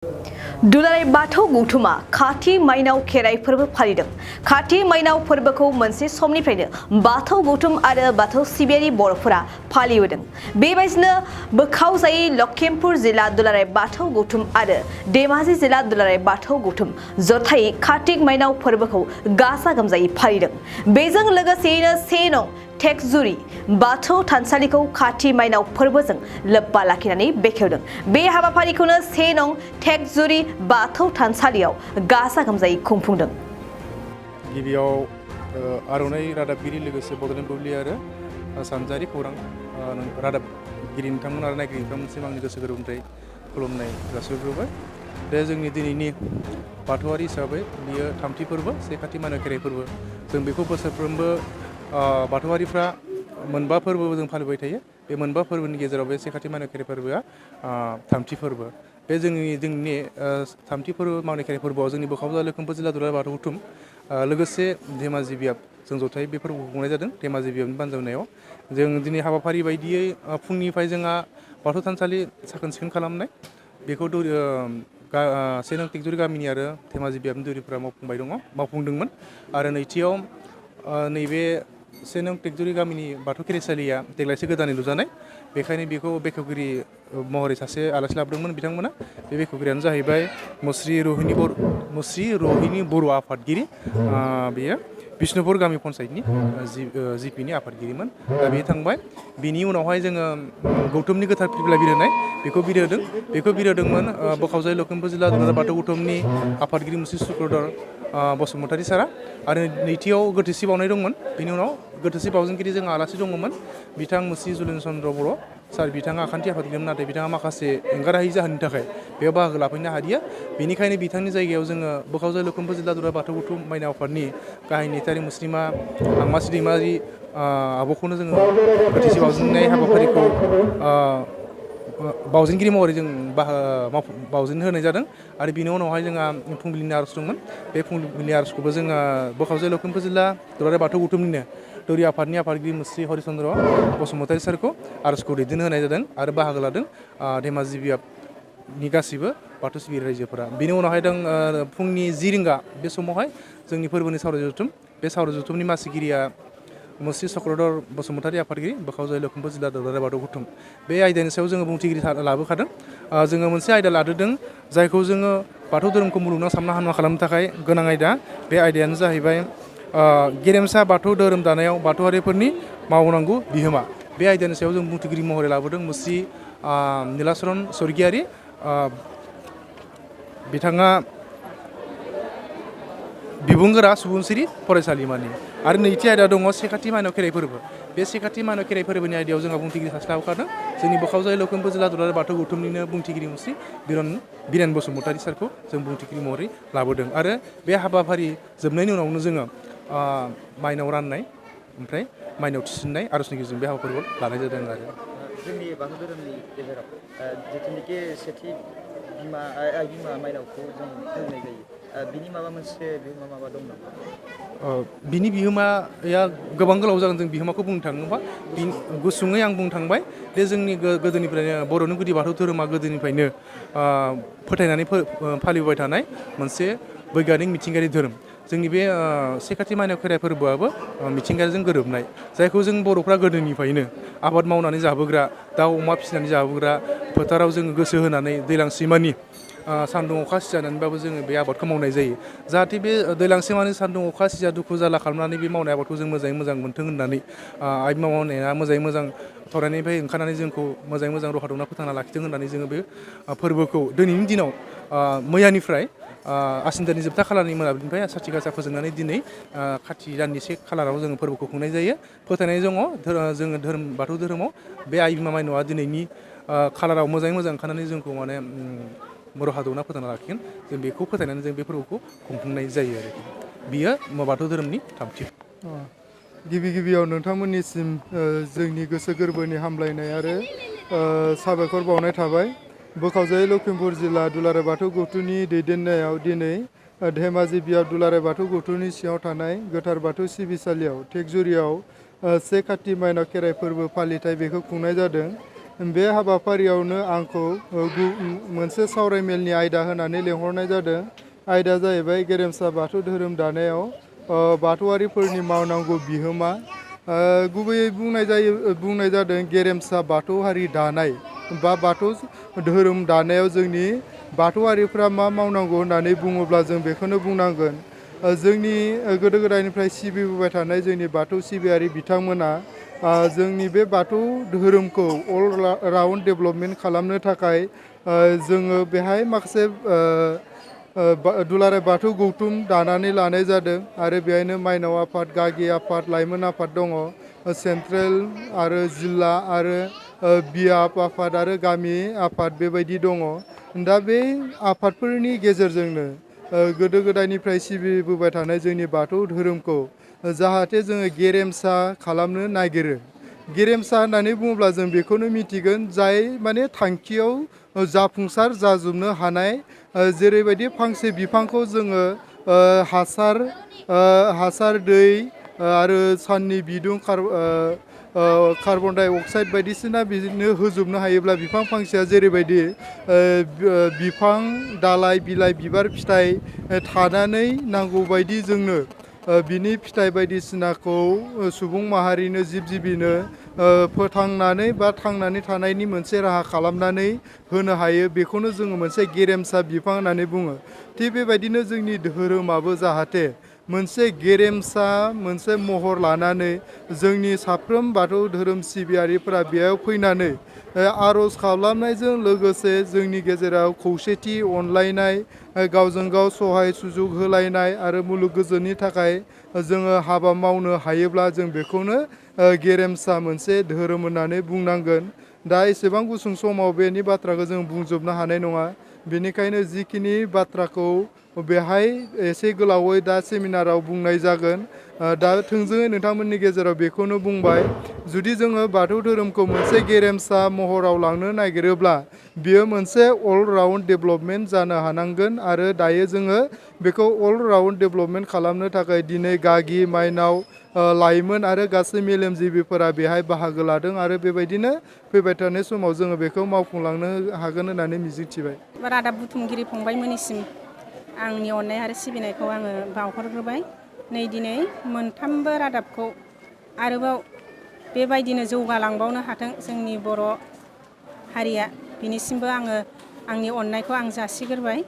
दुलाराय बाथौ गौथुमा खाथि माइनाव खेराइ फोरबो फालिदों। खाथि माइनाव फोरबोखौ मोनसे समनिफ्रायनो बाथौ गौथुम आरो बाथौ सिबियारि बर'फोरा फालिबोदों। बेबायदिनो बोखावजायै लखिमपुर जिल्ला दुलाराय बाथौ गौथुम आरो धेमाजि जिल्ला दुलाराय बाथौ गौथुम जथायै कार्तिक माइनाव फोरबोखौ गाजा गोमजायै फालिदों। बेजों लोगोसेयैनो 1 नं टेकजुरि बाथौ थानसालिखौ खाथि माइनाव फोरबोजों लोब्बा लाखिनानै बेखेवदों। बे हाबाफारिखौनो 1 नं टेकजुरि बाथौ थानसालियाव गाजा गोमजायै खुंफुंदों। गिबियाव आर'नाइ रादाबगिरि लोगोसे बड'लेण्ड बुब्लि आरो सानजारि खौरां रादाबगिरि नोंथांमोन आरो नायगिरि नोंथांमोनसिम आंनि गोसो गोरबोनिफ्राय खुलुमनाय जासिहरग्रोबाय। बे जोंनि दिनैनि बाथौआरि हिसाबै बियो थामथि फोरबो, से खाथि माइनाव खेराइ फोरबो। जों बेखौ बोसोरफ्रोमबो बाथौआरिफ्रा मोनबा फोरबो जों फालिबाय थायो। बे मोनबा फोरबोनि गेजेराव बे से खाथि माइनाव खेराइ फोरबोआ थामथि फोरबो। बे जोंनि थामथि फोरबो मावनाय खेराइ फोरबोआव जोंनि बोखावजा लखिमपुर जिल्ला दुलाराय बाथौ गौथुम लोगोसे धेमाजि बियाब जों जथायै बे फोरबोखौ खुंनाय जादों। धेमाजि बियाबनि बानजायनायाव जों दिनै हाबाफारि बायदियै फुंनिफ्राय जोंहा बाथौ थानसालि साखोन सिखोन खालामनाय बेखौ 1 नं टेकजुरि गामिनि आरो धेमाजि बियाबनि दौरिफोरा मावफुंदोंमोन। आरो नैथियाव नैबे 1 नं टेकजुरि गामिनि बाथौ खेराइसालिया देग्लायसो गोदानै लुजानाय, बेखायनो बेखौ बेखेवगिरि महरै सासे आलासि लाबोदोंमोन बिथांमोना। बे बेखेवगिरियानो जाहैबाय मुस्रि रहिनि बर' आफादगिरि। बेयो बिष्णुपुर गामि पन्सायतनि जिपिनि आफादगिरिमोन। दा बे थांबाय। बिनि उनावहाय जोङो गौथुमनि गोथार फिरफिला बिरहोनाय बेखौ बिरहोदोंमोन बोखावजायै लखिमपुर जिल्ला दुलाराय बाथौ गौथुमनि आफादगिरि मुस्रि सुक्रधर बसुमतारी सारा। आरो नैथियाव गोथैसि बावनाय दंमोन। बिनि उनाव गोथैसि बावजेनगिरि जोंहा आलासि दङमोन बिथां मुस्रि जुलिन चन्द्र बर' सार। बिथाङा आखान्थि आफादगिरिमोन, नाथाय बिथाङा माखासे एंगारहायै जाहोननि थाखाय बेयाव बाहागो लाफैनो हादिया। बेनिखायनो बिथांनि जायगायाव जोङो बोखावजायै लखिमपुर जिल्ला दुलाराय बाथौ गौथुम माइनाव आफादनि गाहाय नेहाथारि मुस्रिमा हांमासि दैमारि आब'खौनो जोङो गोथैसि बावजेननाय हाबाफारिखौ बावजेनगिरि महरै जों बावजेन होनाय जादों। आरो बिनि उनावहाय जोंहा फुंबिलिनि आर'ज दंमोन। बे फुंबिलिनि आर'जखौबो जोङो बोखावजायै लखिमपुर जिल्ला दुलाराय बाथौ गौथुमनिनो दौरि आफादनि आफादगिरि मुस्रि हरिचन्द्र बसुमतारी सारखौ आर'जखौ दैदेनहोनाय जादों आरो बाहागो लादों धेमाजि बियाबनि गासैबो बाथौ सिबियारि रायजोफोरा। बिनि उनावहाय फुंनि 10 रिंगा बे समावहाय जोंनि फोरबोनि सावराय जथुम। बे सावराय जथुमनि मासिगिरिया मुस्रि चक्रधर बसुमतारी आफादगिरि बोखावजायै लखिमपुर जिल्ला दुलाराय बाथौ गौथुम। बे आयदानि सायाव जोङो बुंथिगिरि लाबोखादों। जोङो मोनसे आयदा लादेरदों जायखौ जोङो बाथौ धोरोमखौ मुलुगनां सानना हामना खालामनो थाखाय गोनां आयदा। बे आयदायानो जाहैबाय गेरेमसा बाथौ धोरोम दानायाव बाथौआरिफोरनि मावनांगौ बिहोमा। बे आयदानि सायाव जों बुंथिगिरि महरै लाबोदों मुस्रि नीलाचरण स्वर्गियारि। बिथाङा बिबुंगोरा सुबुंसिरि फरायसालिमानि। आरो नैथि आयदा दङ से खाथि माइनाव खेराइ फोरबो। बे से खाथि माइनाव खेराइ फोरबोनि आयदायाव जोंहा बुंथिगिरि सासे लाबोखादों। जोंनि बोखावजायै लखिमपुर जिल्ला दुलाराय बाथौ गौथुमनिनो बुंथिगिरि मुस्रि बिरेन बसुमतारी सारखौ जों बुंथिगिरि महरै लाबोदों। आरो बे हाबाफारि जोबनायनि उनावनो जोङो माइनाव राननाय ओमफ्राय माइनाव थिसननाय आर'जनि गेजेरजों बे हाबाफारिखौ लानाय जादों आरो। जोंनि बाथौ धोरोमनि गेजेराव जिथुनिखि सेथि आइ बिमा माइनावखौ जों फालिनाय जायो, बिनि माबा मोनसे बिहोमा दं नामा? बिनि बिहोमाया गोबां गोलाव जागोन। जों बिहोमाखौ बुंनो थाङोबा गुसुङै आं बुंनो थांबाय बे जोंनि गोदोनिफ्रायनो बर'नि गुदि बाथौ धोरोमा गोदोनिफ्रायनो फोथायनानै फालिबोबाय थानाय मोनसे बैग्यानिक मिथिंगायारि धोरोम। जोंनि बे से खाथि माइनाव खेराइ फोरबोआबो मिथिंगाजों गोरोबनाय, जायखौ जों बर'फ्रा गोदोनिफ्रायनो आबाद मावनानै जाबोग्रा, दाउ अमा फिसिनानै जाबोग्रा, फोथाराव जोङो गोसो होनानै दैलांसिमानि सान्दुं अखा सिजानानैबाबो जोङो बे आबादखौ मावनाय जायो। जाहाथे बे दैलांसिमानि सान्दुं अखा सिजा दुखु जारला खालामनानै बे मावनाय आबादखौ जों मोजाङै मोजां मोन्थों होननानै आइ बिमा मावनाया मोजाङै मोजां थरायनायनिफ्राय ओंखारनानै जोंखौ मोजाङै मोजां रहा दौना फोथांना लाखिथों होननानै जोङो बे फोरबोखौ दिनैनि दिनाव मैयानिफ्राय आसिन दाननि जोबथा खालारनि मोनाबिलिनिफ्राय साथि गासा फोजोंनानै दिनै खाथि दाननि 1 खालाराव जोङो फोरबोखौ खुंनाय जायो। फोथायनाय दङ जोङो बाथौ धोरोमाव बे आइ बिमा माइनावआ दिनैनि खालाराव मोजाङै मोजां ओंखारनानै जोंखौ माने रहा दौना फोथांना लाखिगोन। जों बेखौ फोथायनानै जों बे फोरबोखौ खुंफुंनाय जायो आरोखि। बियो बाथौ धोरोमनि थामथि। गिबियाव नोंथांमोननिसिम जोंनि गोसो गोरबोनि हामलायनाय आरो साबायखर बावनाय थाबाय। बोखावजायै लखिमपुर जिल्ला दुलाराय बाथौ गौथुमनि दैदेननायाव दिनै धेमाजि बियाब दुलाराय बाथौ गौथुमनि सिङाव थानाय गोथार बाथौ सिबिसालियाव टेकजुरियाव से खाथि माइनाव खेराइ फोरबो फालिथाय बेखौ खुंनाय जादों। बे हाबाफारियावनो आंखौ मोनसे सावरायमेलनि आयदा होनानै लेंहरनाय जादों। आयदाया जाहैबाय गेरेमसा बाथौ धोरोम दानायाव बाथौआरिफोरनि मावनांगौ बिहोमा। गुबैयै बुंनाय जादों गेरेमसा बाथौ हारि दानाय बा बाथौ धोरोम दानायाव जोंनि बाथौआरिफ्रा मा मावनांगौ होननानै बुङोब्ला जों बेखौनो बुंनांगोन। जोंनि गोदो गोदायनिफ्राय सिबिबोबाय थानाय जोंनि बाथौ सिबियारि बिथांमोना जोंनि बे बाथौ धोरोमखौ अल राउन्ड डेभलपमेन्ट खालामनो थाखाय जोङो बेहाय माखासे दुलाराय बाथौ गौथुम दानानै लानाय जादों आरो बेहायनो माइनाव आफाद, गागि आफाद, लाइमोन आफाद दङ, सेन्ट्रेल आरो जिल्ला आरो बियाब आफाद आरो गामि आफाद बेबायदि दङ। दा बे आफादफोरनि गेजेरजोंनो गोदो गोदायनिफ्राय सिबिबोबाय थानाय जोंनि बाथौ धोरोमखौ जाहाथे जोङो गेरेमसा खालामनो नागिरो। गेरेमसा होननानै बुङोब्ला जों बेखौनो मिथिगोन जाय माने थांखियाव जाफुंसार जाजोबनो हानाय। जेरैबायदि फांसे बिफांखौ जोङो हासार दै आरो साननि बिदुं कार्बन डाइ अक्साइड बायदिसिना बिदिनो होजोबनो हायोब्ला बिफां फांसेया जेरैबायदि बिफां दालाइ बिलाइ बिबार फिथाइ थानानै नांगौबायदि जोंनो बिनि फिथाइ बायदिसिनाखौ सुबुं माहारिनो जिब जिबिनो फोथांनानै बा थांनानै थानायनि मोनसे राहा खालामनानै होनो हायो, बेखौनो जोङो मोनसे गेरेमसा बिफां होननानै बुङो। थिग बेबायदिनो जोंनि धोरोमाबो जाहाथे मोनसे गेरेमसा मोनसे महर लानानै जोंनि साफ्रोम बाथौ धोरोम सिबियारिफोरा बेयाव फैनानै आर'ज खालामनायजों लोगोसे जोंनि गेजेराव खौसेथि अनलायनाय, गावजों गाव सहाय सुजुग होलायनाय आरो मुलुग गोजोननि थाखाय जोङो हाबा मावनो हायोब्ला जों बेखौनो गेरेमसा मोनसे धोरोम होननानै बुंनांगोन। दा एसेबां गुसुं समाव बेनि बाथ्राखौ जों बुंजोबनो हानाय नङा। बेनिखायनो जिखिनि बाथ्राखौ बेहाय एसे गोलावै दा सेमिनाराव बुंनाय जागोन। दा थोंजोङै नोंथांमोननि गेजेराव बेखौनो बुंबाय, जुदि जोङो बाथौ धोरोमखौ मोनसे गेरेमसा महराव लांनो नागिरोब्ला बियो मोनसे अल राउन्ड डेभलपमेन्ट जानो हानांगोन आरो दायो जोङो बेखौ अल राउन्ड डेभलपमेन्ट खालामनो थाखाय दिनै गागि, माइनाव, लाइमोन आरो गासै मेलेमजिबिफोरा बेहाय बाहागो लादों आरो बेबायदिनो फैबाय थानाय समाव जोङो बेखौ मावफुंलांनो हागोन होननानै मिजिंथिबाय। रादाब बुथुमगिरि फंबायमोननिसिम आंनि अननाय आरो सिबिनायखौ आङो बावहरग्रोबाय। नै दिनै मोनथामबो रादाबखौ आरोबाव बेबायदिनो जौगालांबावनो हाथों जोंनि बर' हारिया, बिनिसिमबो आङो आंनि अननायखौ आं जासिग्रोबाय।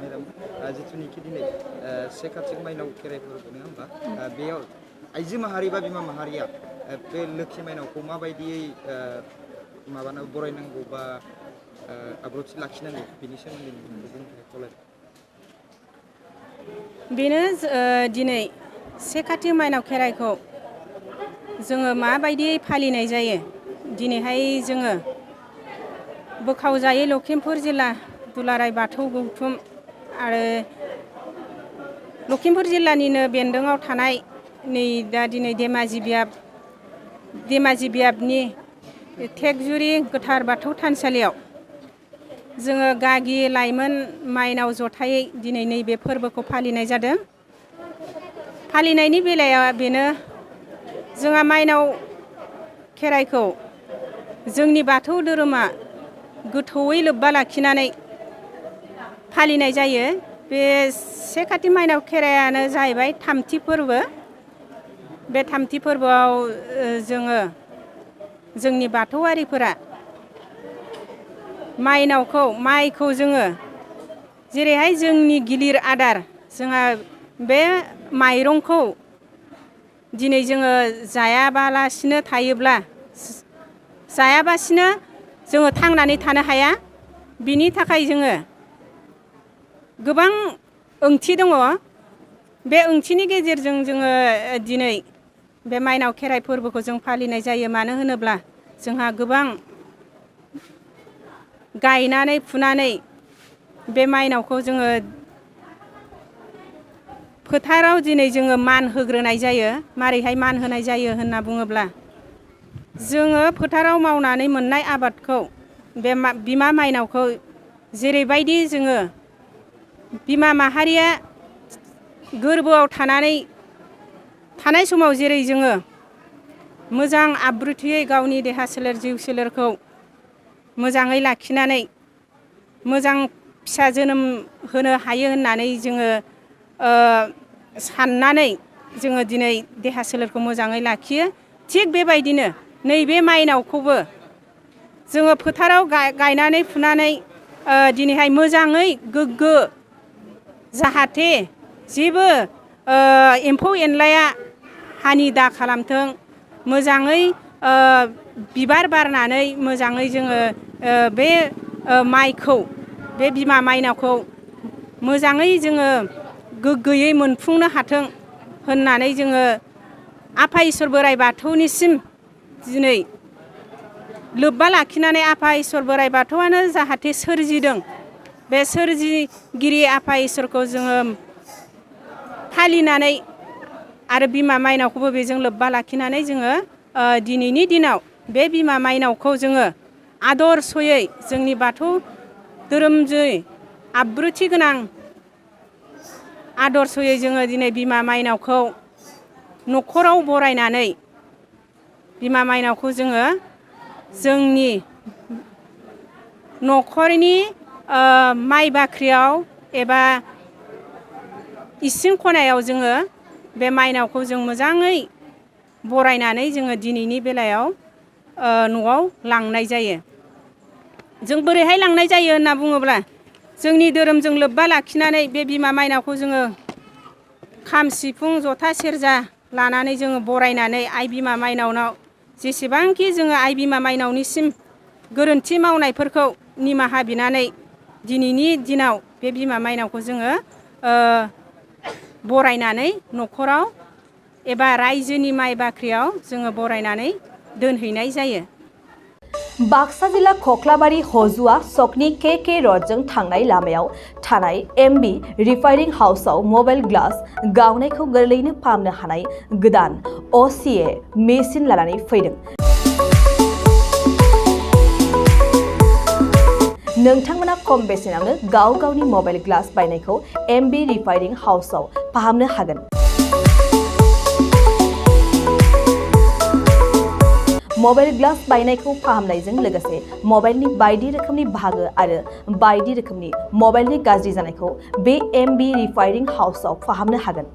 मेडाम, जिथुनिखि दिनै से कार्तिक माइनाव खेराइ फोरबो नङा होमबा, बेयाव आइजो माहारि बा बिमा माहारिया बे लोखि माइनावखौ माबायदियै बरायनांगौ बा आब्रुथि लाखिनांगौ बेनि सोमोन्दै नोंथांखौ बुंनो थाखाय खावलायबाय। बेनो दिनै से कार्तिक माइनाव खेराइखौ जोङो माबायदियै फालिनाय जायो। दिनैहाय जोङो बोखावजायै लखिमपुर जिल्ला दुलाराय बाथौ गौथुम आरो लखिमपुर जिल्लानिनो बेन्दोङाव थानाय नै दा दिनै धेमाजि बियाबनि टेकजुरि गोथार बाथौ थानसालियाव जोङो गागि, लाइमोन, माइनाव जथायै दिनै नैबे फोरबोखौ फालिनाय जादों। फालिनायनि बेलाया बेनो, जोंहा माइनाव खेराइखौ जोंनि बाथौ धोरोमा गोथौयै लोब्बा लाखिनानै फालिनाय जायो। बे से कार्तिक माइनाव खेराइयानो जाहैबाय थामथि फोरबो। बे थामथि फोरबोआव जोङो जोंनि बाथौआरिफोरा माइखौ जोङो जेरैहाय जोंनि गिलिर आदार, जोंहा बे माइरंखौ दिनै जोङो जायाबालासिनो थायोब्ला जोङो थांनानै थानो हाया। बिनि थाखाय जोङो गोबां ओंथि दङ। बे ओंथिनि गेजेरजों जोङो दिनै बे माइनाव खेराइ फोरबोखौ जों फालिनाय जायो। मानो होनोब्ला जोंहा गोबां गायनानै फुनानै बे माइनावखौ जोङो फोथाराव दिनै जोङो मान होग्रोनाय जायो। मारैहाय मान होनाय जायो होनना बुङोब्ला, जोङो फोथाराव मावनानै मोननाय आबादखौ बे बिमा माइनावखौ जेरैबायदि जोङो बिमा माहारिया गोरबोआव थानाय समाव जेरै जोङो मोजां आब्रुथियै गावनि देहा सोलेर जिउ सोलेरखौ मोजाङै लाखिनानै मोजां फिसा जोनोम होनो हायो होननानै जोङो साननानै जोङो दिनै देहा सोलेरखौ मोजाङै लाखियो। थिग बेबायदिनो नैबे माइनावखौबो जोङो फोथाराव गायनानै फुनानै दिनैहाय मोजाङै गोग्गो जाहाथे जेबो एम्फौ एनलाया हानि दा खालामथों, मोजाङै बिबार बारनानै मोजाङै जोङो बे माइखौ बे बिमा माइनावखौ मोजाङै जोङो गोग्गोयै मोनफुंनो हाथों होननानै जोङो आफा इसोर बोराइ बाथौनिसिम दिनै लोब्बा लाखिनानै आफा इसोर बोराइ बाथौआनो जाहाथे सोरजिदों, बे सोरजिगिरि आफा इसोरखौ जोङो फालिनानै आरो बिमा माइनावखौबो बेजों लोब्बा लाखिनानै जोङो दिनैनि दिनाव बे बिमा माइनावखौ जोङो आदर्शयै जोंनि बाथौ धोरोमजों आब्रुथि गोनां आदर्शयै जोङो दिनै बिमा माइनावखौ न'खराव बरायनानै बिमा माइनावखौ जोङो जोंनि न'खरनि माइ बाख्रियाव एबा इसिं खनायाव जोङो बे माइनावखौ जों मोजाङै बरायनानै जोङो दिनैनि बेलायाव न'आव लांनाय जायो। जों बोरैहाय लांनाय जायो होनना बुङोब्ला जोंनि धोरोमजों लोब्बा लाखिनानै बे बिमा माइनावखौ जोङो खाम सिफुं जथा सेरजा लानानै जोङो बरायनानै आइ बिमा माइनावनाव जेसेबांखि जोङो आइ बिमा माइनावनिसिम गोरोन्थि मावनायफोरखौ निमाहा बिनानै दिनैनि दिनाव बे बिमा माइनावखौ जोङो बरायनानै न'खराव एबा रायजोनि माइ बाख्रियाव जोङो बरायनानै दोनहैनाय जायो। बाक्सा जिल्ला खख्लाबारि हजुआ सकनि के रडजों थांनाय लामायाव थानाय एमबि रिफाइनिं हाउसआव मबाइल ग्लास गावनायखौ गोरलैयैनो फाहामनो हानाय गोदान OCA मेसिन लानानै फैदों। नोंथांमोना खम बेसेनावनो गाव गावनि मबाइल ग्लास बायनायखौ एमबि रिफाइनिं हाउसआव फाहामनो हागोन। मबाइल ग्लास बायनायखौ फाहामनायजों लोगोसे मबाइलनि बायदि रोखोमनि बाहागो आरो बायदि रोखोमनि मबाइलनि गाज्रि जानायखौ बे एमबि रिफाइनिं हाउसआव फाहामनो हागोन।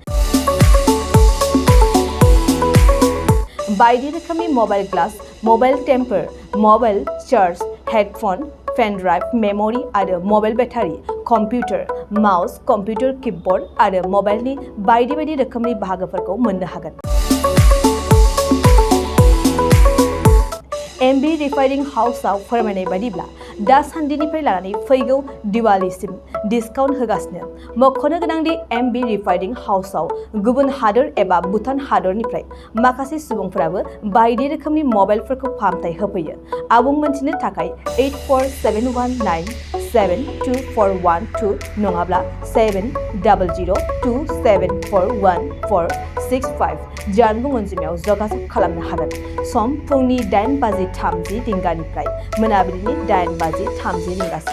बायदि रोखोमनि mobile glass, mobile temper, mobile charge, headphone, pen drive, memory आरो mobile battery, computer, mouse, computer keyboard आरो मबाइलनि बायदि बायदि रोखोमनि बाहागोफोरखौ मोननो हागोन। एमबि रिफाइनिं हाउसआव फोरमायनाय बायदिब्ला दासान्दिनिफ्राय लानानै फैगौ दिवालीसिम डिसकाउन्ट होगासिनो। मख'नो गोनांदि एमबि रिफाइनिं हाउसआव गुबुन हादोर एबा भुटान हादरनिफ्राय माखासे सुबुंफोराबो बायदि रोखोमनि मबाइलफोरखौ फाहामथाय होफैयो। आबुं मोनथिनो थाखाय 8471972412 नङाब्ला 7002741465 जानबुं अनजिमायाव जगाजग खालामनो हागोन। सम फुंनि 8:30 रिंगानिफ्राय मोनाबिलिनि 8:30 रिंगासिम।